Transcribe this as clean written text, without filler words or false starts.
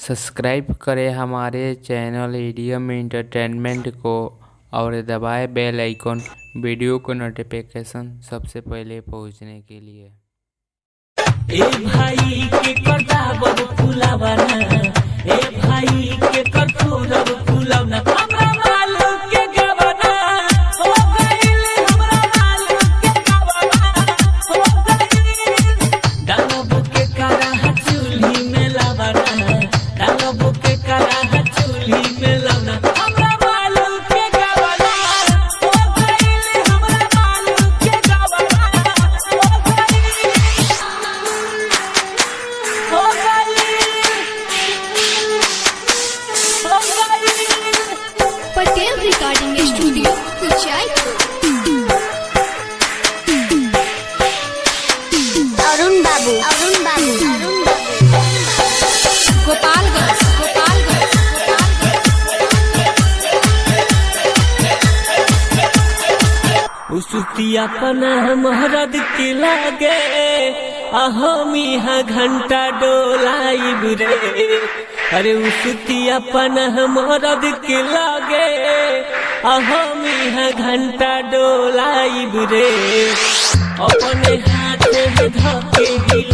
Subscribe करें हमारे channel ADM entertainment को और दबाएं बेल आइकन वीडियो को नोटिफिकेशन सबसे पहले पहुंचने के लिए। ए भाई के करदाबर फुलावना, ए भाई के करफूरब फुलावना, हमरा माल के गवना हो गइल, हमरा माल के गवना हो गइल। दानव के कराह चूल्ही में लावना, दानव के कराह चूल्ही में लावना, हमरा माल के गवना हो गइल, हमरा माल के गवना हो गइल, हो गइल, हो गइल। Patel recording studio Kuchaipur. Arun Babu, Arun Babu, Arun Babu. Gopalganj, Gopalganj, Gopalganj. उसुतिया पना महरद के लागे, अहमी घंटा डोलाइब रे। अरे उसुतिया पना महरद के लागे, अहमी घंटा डोलाइब रे। अपने हाथ में धके हिलाइब